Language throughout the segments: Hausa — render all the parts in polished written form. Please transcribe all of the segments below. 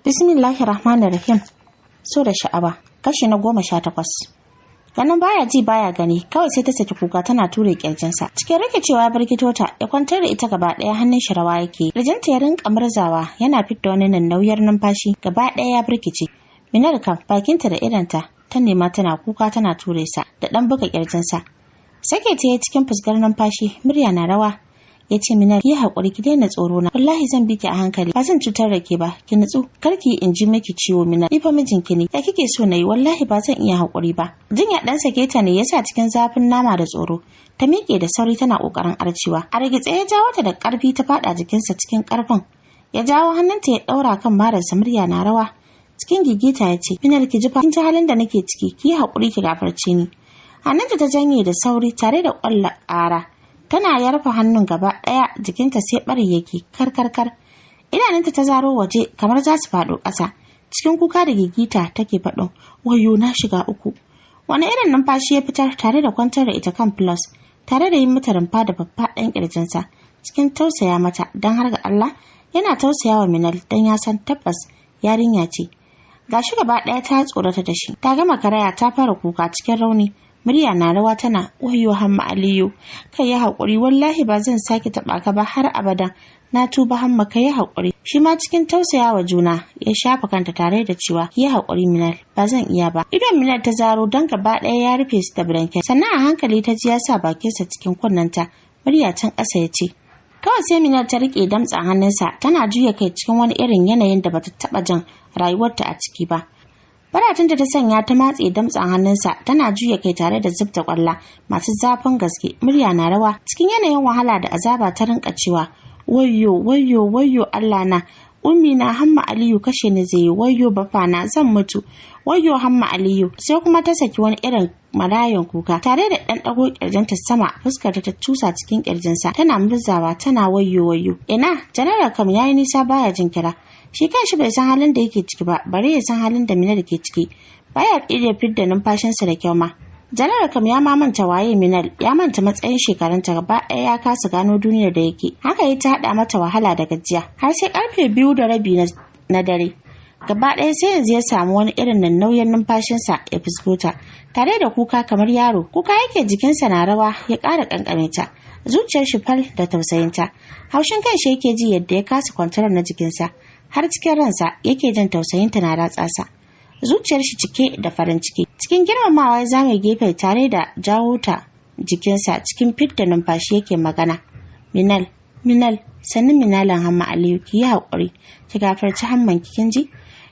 Bismillahir Rahmanir Rahim. So da sha'awa, kashi na 18. Ganin baya ji baya gani, kawai sai ta saki kuka tana ture kirjinsa. Cikin rikicewa ya birgito ta, ya kwantar da ita gaba ɗaya, hannun shi rawa yake. Kirjinta ya rinka murzawa, yana fidda wani nauyar numfashi, gaba ɗaya ya birkice. Minar kam bakinta da idonta ta nema, tana kuka tana ture sa da ɗan buga kirjinsa. Sake ta ya cikin fuskar numfashi, murya na rawa. Ya ce, "Minal, yi haƙuri, ki daina tsoro na. Wallahi zan bi ki a hankali, ba zan cutar da ke ba. Ki nutsu, kar ki in ji miki ciwo. Minal, ni fa mijinki ne, ya kike so na yi? Wallahi ba zan iya haƙuri ba." Jin ya ɗan sake ta ne yasa cikin zafin nama da tsoro ta miƙe da sauri tana ƙoƙarin arcewa. A rigitse ya jawo ta da ƙarfi, ta faɗa jikinsa cikin ƙarfin. Ya jawo hannunta ya ɗaura kan mararsa, murya na rawa. Cikin gigita ya ce, "Minal, ki ji fa, kin ji halin da nake ciki, ki yi haƙuri, ki gafarce ni." Hannunta ta janye da sauri tare da ƙwalla ƙara. Tana yarfa hannun, gaba ɗaya jikinta sai ɓari yake kar kar kar. Idanunta ta zaro waje kamar za su faɗo ƙasa. Cikin kuka da gigita take faɗin, "Wayo, na shiga uku." Wani irin numfashi ya fitar tare da kwantar da ita kan plus, tare da yin mata rumfa da faffaɗan ƙirjinsa, cikin tausaya mata, don har ga Allah yana tausaya wa Minal, don ya san tabbas yarinya ce. Gashi gaba ɗaya ta tsorata da shi, ta gama karaya, ta fara kuka cikin rauni, murya na rawa, tana, "Wayo Hamma Aliyu, kai ya haƙuri, wallahi ba zan sake taɓa ka ba har abada, na tuba Hamma, kai ya haƙuri." Shi ma cikin tausayawa juna ya shafa kanta tare da cewa, "Yi haƙuri Minal, ba zan iya ba." Idon Minal ta zaro don gaba ɗaya ya rufe su da blanket. Sannan a hankali ta ji ya sa bakinsa cikin kunnenta, murya can ƙasa ya ce. Kawai sai Minal ta riƙe damtsan hannunsa, tana juya kai cikin wani irin yanayin da bata taɓa jin rayuwarta a ciki ba. Faratunta ta sanya ta matse damtsan hannunsa, tana juya kai tare da zubta kwalla masu zafin gaske, murya na rawa. Cikin yanayin wahala da azaba ta rinka cewa, "Wayyo, wayyo, wayyo Allah na, Ummi na, Hamma Aliyu kashe ni zai yi, wayyo bafa na, zan mutu, wayyo Hamma Aliyu." Sai kuma ta saki wani irin marayan kuka tare da ɗan ɗago ƙirjinta sama, fuskar ta cusa cikin ƙirjinsa, tana murzawa tana, "Wayyo, wayyo." Ina Janaral kam yayi nisa baya jin kira. Shi kanshi bai san halin da yake ciki ba, bare ya san halin da Minal ke ciki. Baya iya fidda numfashinsa da kyau ma. Janar kam ya ma manta waye Minal, ya manta matsayin shekarunta, gaba ɗaya ya kasa gano duniyar da yake. Haka ya ta haɗa mata wahala da gajiya har sai karfe 2:30 na dare. Gaba ɗaya sai yanzu ya samu wani irin nauyin numfashinsa, ya fusgo ta tare da kuka kamar yaro. Kuka yake, jikinsa na rawa, ya ƙara ƙanƙame ta. Zuciyar shi fal da tausayinta. Haushin kanshi yake ji yadda ya kasa kwantar na jikinsa. Har cikin ransa yake jin tausayinta na ratsa sa. Zuciyar shi cike da farin ciki. Cikin girmamawa ya zame gefe tare da jawo ta jikinsa, cikin fidda numfashi yake magana. "Minal, Minal, sannu Minalan Hamma Aliyu, ki yi haƙuri, ki gafarci Hamman kin ji?"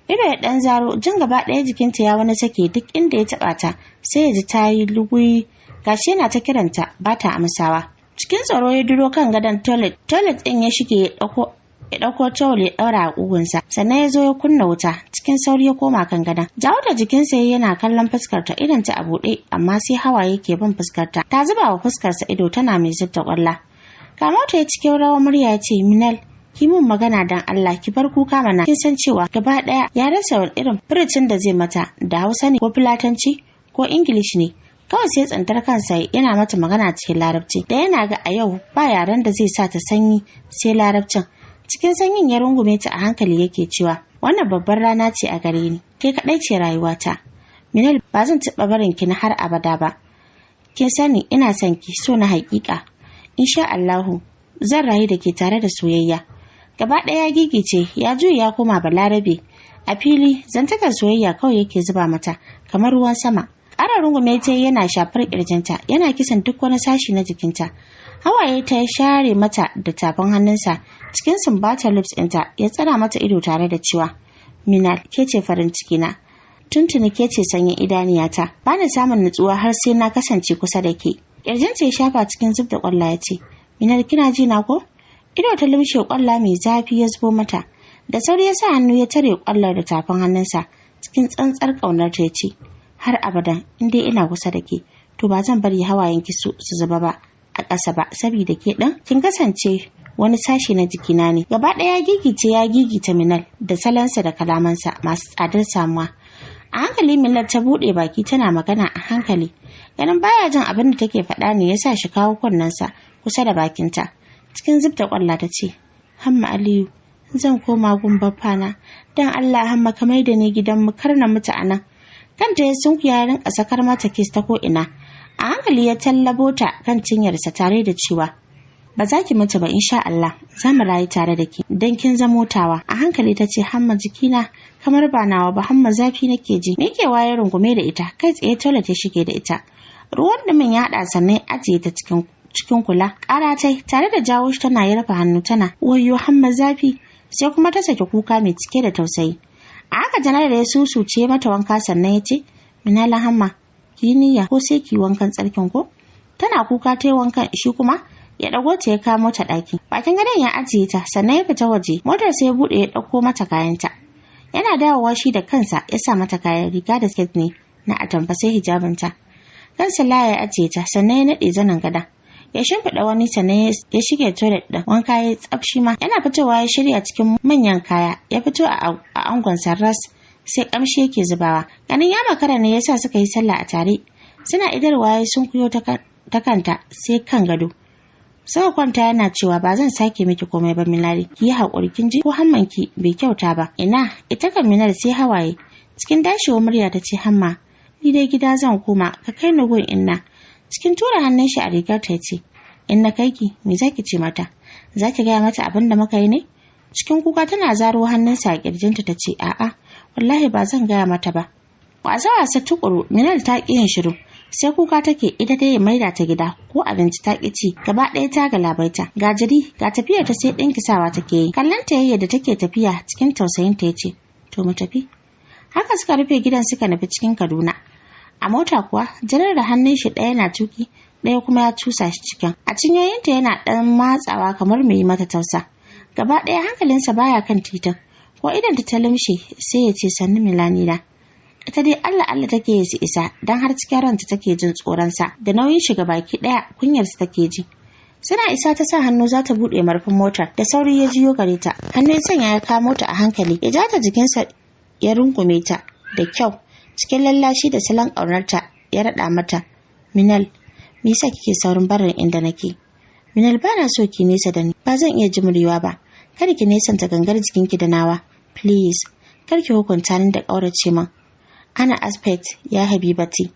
Ido ya ɗan zaro, jin gaba ɗaya jikinta ya wani sake, duk inda ya taɓa ta sai ya ji ta yi lugui. Gashi yana ta kiranta ba ta amsawa. Cikin tsoro ya duro kan gadon toilet, toilet ɗin ya shige, ya ɗauko towel ya ɗaura a ƙugunsa, sannan ya zo ya kunna wuta. Cikin sauri ya koma kan gadon. Jawo da jikinsa yana kallon fuskarta, idan ta a buɗe amma sai hawaye ke bin fuskarta. Ta zuba wa fuskarsa ido tana mai zubta ƙwalla. Kamo ta ya cikin rawar murya ya ce, "Minal, ki mun magana dan Allah, ki bar kuka mana." Kin san cewa gaba ɗaya ya rasa wani irin furucin da zai mata, da Hausa ne ko Fulatanci ko Ingilishi ne. Kawai sai tsantar kansa yana mata magana cikin Larabci, da yana ga a yau ba yaren da zai sa ta sanyi sai Larabcin. Cikin sanyin ya rungume ta a hankali yake cewa, "Wannan babbar rana ce a gare ni, ke kaɗai ce rayuwata Minal, ba zan taɓa barin ki na har abada ba. Kin sani ina son ki so na haƙiƙa. Insha Allahu zan rayu da ke tare da soyayya." Gaba ɗaya gigice, ya juya ya koma Balarabe a fili, zantakar soyayya kawai yake zuba mata kamar ruwan sama. Ƙara rungume ta yana shafar ƙirjinta, yana kisan duk wani sashi na jikinta. Hawaye ta share mata da tafin hannunsa, cikin sumbatar lips ɗinta ya tsara mata ido tare da cewa, "Minal, ke ce farin ciki na, tuntuni ke ce sanyin idaniyata, ba ni samun nutsuwa har sai na kasance kusa da ke." Ƙirjinta ya shafa cikin zub da ƙwalla ya ce, "Minal, kina ji na ko?" Ido ta lumshe, ƙwalla mai zafi ya zubo mata. Da sauri ya sa hannu ya tare ƙwallar da tafin hannunsa. Cikin tsantsar ƙaunar ta ya ce, "Har abadan in dai ina kusa da ke, to ba zan bari hawayen ki su zuba ba a ƙasa ba, saboda ke ɗin kin kasance wani sashi na jikina ne." Gaba ɗaya ya gigice, ya gigita Minal da salansa da kalamansa masu tsadar samuwa. A hankali Minal ta buɗe baki tana magana a hankali. Ganin baya jin abin da take faɗa ne ya sa shi kawo kunnensa kusa da bakinta. Cikin zubta kwalla ta ce, "Hamma Aliyu, Zan koma gun baffana. Dan Allah Hamma, ka mai da ni gidanmu, kar na mutu a nan. Kanta ya sunkuya ya rinka sakar mata kiss ta ko'ina. A hankali ya tallabo ta kan cinyarsa tare da cewa, "Ba za ki mutu ba, insha Allah za mu rayu tare da ki dan kin zamo tawa." A hankali ta ce, "Hamma, jikina kamar ba nawa ba. Hamma, zafi nake ji." Miƙewa ya rungume da ita, kai tsaye toilet ya shige da ita. Ruwan dumin ya haɗa sannan ya ajiye ta cikin kula. Ƙara tai tare da jawo shi tana yarfa hannu tana, "Wayyo Hamma, zafi." Sai kuma ta saki kuka mai cike da tausayi. A haka janar ya susuce mata wanka, sannan ya ce, "Minala Hamma, ki niyya ko sai ki wankan tsarkin ko?" Tana kuka ta yi wankan, shi kuma ya ɗago ta ya kamo ta ɗaki. Bakin gadon ya ajiye ta, sannan ya fita waje. Motar sai ya buɗe ya ɗauko mata kayanta. Yana dawowa shi da kansa ya sa mata kayan, riga da siket ne na atamfa sai hijabinta. Kan sallaya ya ajiye ta, sannan ya naɗe zanin gadon. Ya shimfiɗa wani, sannan ya shige toilet ɗin, wanka ya tsaf shi ma. Yana fitowa ya shirya cikin manyan kaya, ya fito a angon sarras, sai kamshi yake zubawa. Ganin ya makara ne yasa suka yi sallah a tare. Suna idarwa ya sunkuyo ta kanta sai kan gado suka kwanta, yana cewa, "Ba zan sake miki komai ba, Minari. Ki yi haƙuri, kin ji ko? Hammanki bai kyauta ba." Ina, ita kan Minar sai hawaye. Cikin dashewar murya ta ce, "Hamma, ni dai gida zan koma, ka kai ni gun inna." Cikin tura hannun shi a rigar ta ce, "In na kai ki, me zaki ce mata? Zaki gaya mata abin da muka yi ne?" Cikin kuka tana zaro hannunsa a kirjinta ta ce, "A'a, wallahi ba zan gaya mata ba." Wasa wasa tukuru Minal ta ƙi yin shiru, sai kuka take. Ita dai maida ta gida, ko abinci ta ƙi ci, gaba ɗaya ta galabaita, ga jiri, ga tafiyar ta sai ɗinkisawa take yi. Kallon ta yayya da take tafiya cikin tausayin ta, yace, "To, mu tafi." Haka suka rufe gidan suka nufi cikin Kaduna. A mota kuwa janar da hannun shi ɗaya na tuki, ɗaya kuma ya cusa shi cikin a cinyoyinta yana ɗan matsawa kamar mai yi mata tausa. Gaba ɗaya hankalinsa baya kan titin. Ko idan ta limshe sai ya ce, "Sannu, Milanina." Ita dai Allah Allah take su isa, dan har cikin ranta take jin tsoronsa da nauyin shiga baki ɗaya, kunyarsa take ji. Suna isa ta sa hannu za ta buɗe marfin motar, da sauri ya jiyo gare ta. Hannu ya sanya ya kamo ta a hankali, ya ja ta jikinsa, ya rungume ta da kyau. Cikin lallashi da salon ƙaunarta ya raɗa mata, "Minal, me yasa kike saurin barin inda nake? Minal, ba na so ki nesa da ni, ba zan iya jimrewa ba. Kada ki nesanta gangar jikinki da nawa, please. Kar ki hukunta ni da ƙaurace min. Ana aspect ya habibati."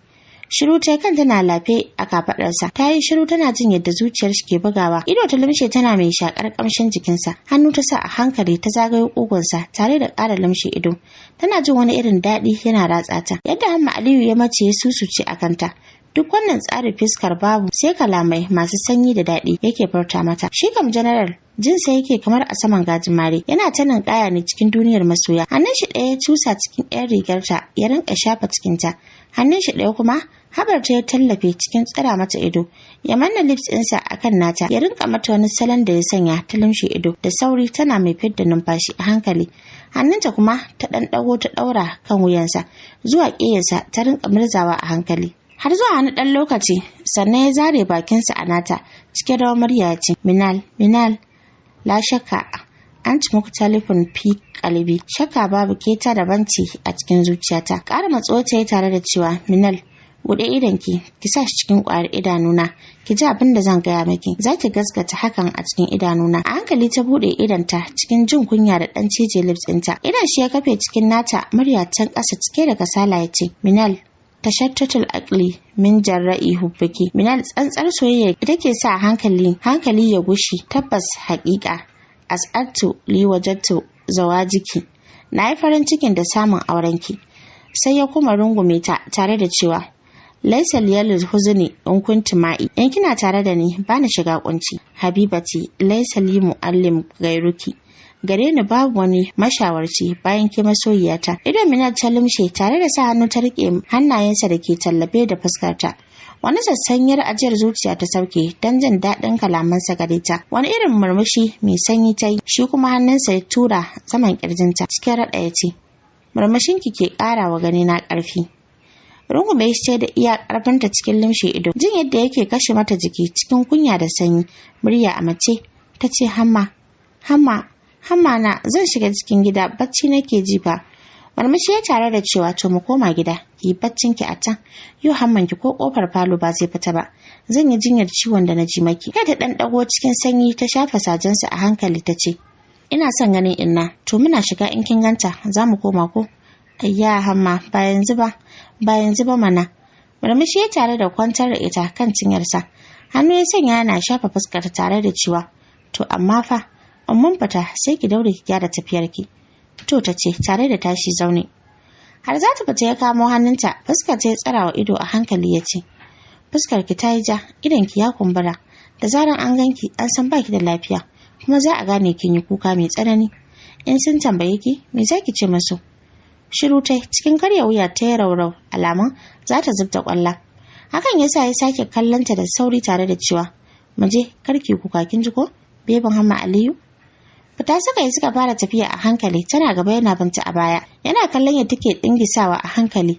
Shiru ta kan tana lafe a kafadarsa. Ta yi shiru tana jin yadda zuciyar shi ke bugawa. Ido ta lumshe tana mai shakar kamshin jikinsa. Hannu ta sa a hankali ta zagayo kugunsa tare da ƙara lumshe ido. Tana jin wani irin daɗi yana ratsa ta. Yadda Hamma Aliyu ya mace ya susuce a kanta. Duk wannan tsarin fiskar babu, sai kalamai masu sanyi da daɗi yake furta mata. Shi kam General jinsa yake kamar a saman gajimare, yana ta ninkaya ne cikin duniyar masoya. Hannun shi ɗaya ya cusa cikin ɗayan rigarta ya rinka shafa cikinta, hannun shi ɗaya kuma haɓar ta ya tallafe. Cikin tsira mata ido ya manna lips ɗinsa a kan nata, ya rinka mata wani salon da ya sanya ta lumshe ido da sauri tana mai fidda numfashi a hankali. Hannunta kuma ta ɗan ɗago ta ɗaura kan wuyansa zuwa ƙeyarsa, ta rinka murzawa a hankali har zuwa wani ɗan lokaci, sannan ya zare bakinsa a nata. Cike da murya ya ce, "Minal, Minal, la shakka anti muktalifin fi kalbi, shakka babu ke ta daban ce a cikin zuciyata." Ƙara matso ta yi tare da cewa, "Minal, buɗe idonki, ki sa shi cikin ƙwayar idanuna, ki ji abin da zan gaya miki, za ki gaskata hakan a cikin idanuna." A hankali ta buɗe idonta cikin jin kunya da ɗan cije lips ɗinta. Idon shi ya kafe cikin nata, murya can ƙasa cike da kasala ya ce, "Minal, tashattatul aqli min jarra'i hubbiki. Minal, tsantsar soyayya ita ke sa hankali ya gushi. Tabbas haƙiƙa as'attu li wajattu zawajiki, na yi farin cikin da samun aurenki." Sai ya kuma rungume ta tare da cewa, "Laisa liyal huzni in kunti ma'i, in kina tare da ni bani shiga kunci. Habibati, laisa li muallim gairuki, gare ni babu wani mashawarci bayan ke masoyiyata." Idon Minal ta lumshe tare da sa hannu ta rike hannayensa da ke tallafe da fuskarta. Wani sassanyar ajiyar zuciya ta sauke don jin daɗin kalamansa gare ta. Wani irin murmushi mai sanyi ta yi, shi kuma hannunsa ya tura saman kirjinta. Cikin raɗa ya ce, "Murmushinki ke ƙara wa gani na ƙarfi." Rungume shi da iya ƙarfinta cikin limshe ido, jin yadda yake kashe mata jiki. Cikin kunya da sanyi, murya a mace ta ce, "Hamma, Hamma, Hamma na, zan shiga cikin gida, bacci nake ji fa." Murmushi ya tare da cewa, "To, mu koma gida, ki baccin ki a can. Yau hamman ki ko kofar falo ba zai fita ba, zan yi jinyar ciwon da na ji maki." Kai ta dan dago cikin sanyi ta shafa sajensa a hankali ta ce Ina son ganin inna. To muna shiga in kin ganta za mu koma ko? Ayya Hamma, ba yanzu ba, ba yanzu ba mana. Murmushi ya tare da kwantar da ita kan cinyarsa. Hannu ya sanya yana shafa fuskar tare da cewa, to amma fa in mun fita sai ki daure ki gyara tafiyarki. To, ta ce tare da tashi zaune. Har za ta fita ya kamo hannunta, fuskar ta ya tsarawa ido a hankali ya ce, fuskar ki ta yi ja, idon ki ya kumbura. Da zaran an ganki an san baki da lafiya, kuma za a gane kin yi kuka mai tsanani. In sun tambaye ki, me za ki ce musu? Shiru tai, cikin karya wuya ta yi raurau alamun za ta zubta kwalla. Hakan yasa ya sake kallonta da sauri tare da cewa, mu je, karki kuka, kin ji ko, bebin Hamma Aliyu? Fita suka yi suka fara tafiya a hankali, tana gaba yana binta a baya, yana kallon yadda take dingisawa a hankali.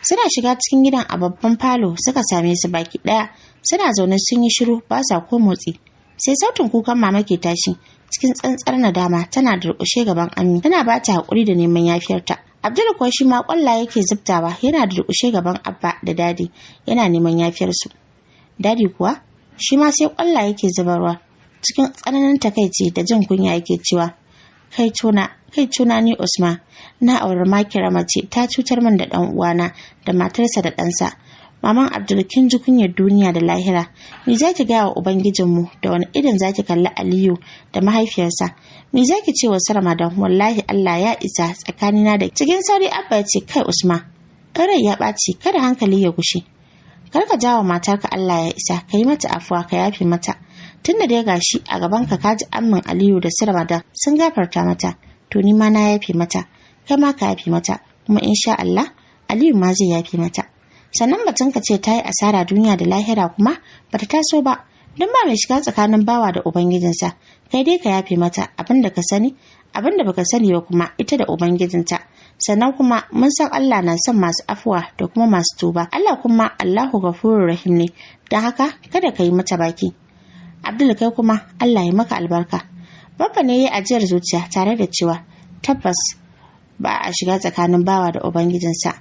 Suna shiga cikin gidan, a babban falo suka same su baki daya suna zaune sun yi shiru, ba sa ko motsi, sai sautin kukan mama ke tashi cikin tsantsar nadama, tana durƙushe gaban Ammi tana ba ta haƙuri da neman yafiyarta. Abdul kuwa shi ma ƙwalla yake zubtawa, yana durƙushe gaban Abba da Daddy yana neman yafiyarsu. Daddy kuwa shi ma sai ƙwalla yake zubarwa, cikin tsananin takaici da jin kunya yake cewa, kai tuna, kai tuna, ni Usman na auri makira mace, ta cutar min da ɗan uwana da matarsa da ɗansa. Maman Abdul, kin ji kunyar duniya da lahira. Me za ki gaya wa ubangijinmu? Da wani irin za ki kalli Aliyu da mahaifiyarsa? Me za ki ce wa su Ramadan? Wallahi Allah ya isa tsakanina da. Cikin sauri Abba ya ce, kai Usman, rai ya ɓaci, kada hankali ya gushe. Kar ka jawo matarka Allah ya isa. Ka yi mata afuwa, ka yafe mata. Tunda dai gashi a gaban ka kaji ammin Aliyu da su Ramadan sun gafarta mata, to ni ma na yafe mata, kai ma ka yafe mata, kuma insha Allah Aliyu ma zai yafe mata. Sannan batun ka ce ta yi asara duniya da lahira kuma bata taso ba, don ba mai shiga tsakanin bawa da ubangijinsa. Kai dai ka yafe mata abin da ka sani, abin da baka sani ba kuma ita da ubangijinta. Sannan kuma mun san Allah na son masu afuwa da kuma masu tuba. Allah kuma Allahu Gafurur Rahim ne, don haka kada ka yi mata baki. Abdul, kai kuma Allah ya maka albarka. Babba ne ya ajiyar zuciya tare da cewa, tabbas ba a shiga tsakanin bawa da ubangijinsa.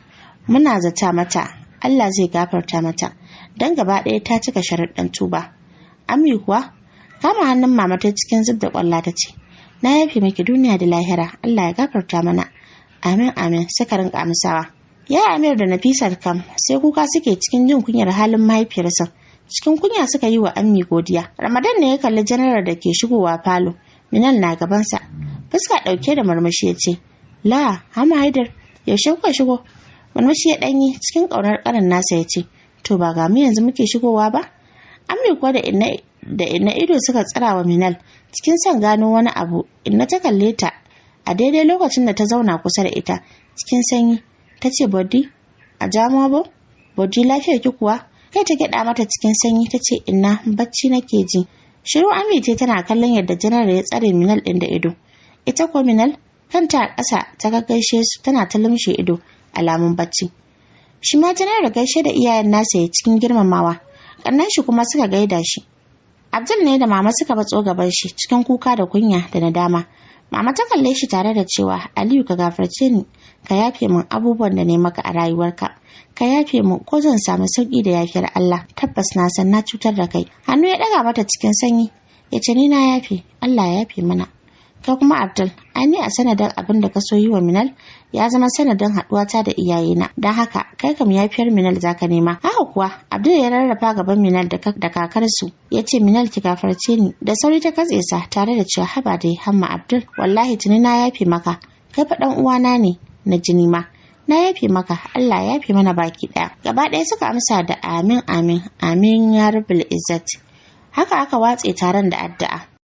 Muna zata mata Allah zai gafarta mata, don gaba ɗaya ta cika sharuɗan tuba. Ammi kuwa kama hannun mama ta cikin zub da ƙwalla ta ce, na yafe miki duniya da lahira, Allah ya gafarta mana. Amin, amin, suka rinka amsawa. Ya Amir da Nafisa kam sai kuka suke cikin jin kunyar halin mahaifiyarsa. Cikin kunya suka yi wa Ammi godiya. Ramadan ne ya kalli janaral da ke shigowa falo, Minal na gabansa, fuska ɗauke da murmushi ya ce, la Hama Haidar, yaushe kuka shigo? Murmushi ya ɗanyi cikin ƙaunar ƙarin nasa ya ce, to ba ga mu yanzu muke shigowa ba. Ammi kuwa da inna ido suka tsira wa Minal cikin son gano wani abu. Inna ta kalle ta a daidai lokacin da ta zauna kusa da ita, cikin sanyi ta ce, bodi a jamo bodi, lafiyar ki kuwa? Kai ta gyaɗa mata cikin sanyi ta ce, inna, bacci nake ji. Shiru Ami ce tana kallon yadda janar ya tsare Minal ɗin da ido. Ita ko Minal kanta a ƙasa ta gaggaishe su tana ta lumshe ido alamun bacci. Shi ma janar da gaishe da iyayen nasa ya cikin girmamawa, ƙannan shi kuma suka gaida shi. Abdul ne da mama suka batso gaban shi cikin kuka da kunya da nadama. Mama ta kalle shi tare da cewa, Aliyu, ka gafarce ni, ka yafe min abubuwan da ne maka a rayuwarka. Ka yafe min ko zan samu sauki da yafiyar Allah. Tabbas na san na cutar da kai. Hannu ya daga mata cikin sanyi ya ce, ni na yafe, Allah ya yafe mana. Kai kuma Abdul, ai ni a sanadin abin da ka so yi wa Minal ya zama sanadin haɗuwata da iyayena, don haka kai kam yafiyar Minal zaka nema. Haka kuwa Abdul ya rarrafa gaban Minal da kakarsu ya ce, Minal, ki gafarce ni. Da sauri ta katse sa tare da cewa, haba dai Hamma Abdul, wallahi tuni na yafe maka. Kai fa dan uwana ne na jini ma. Na yafe maka, Allah ya yafe mana baki ɗaya. Gaba ɗaya suka amsa da amin, amin, amin ya rabbul izzat. Haka aka watse taron da addu'a.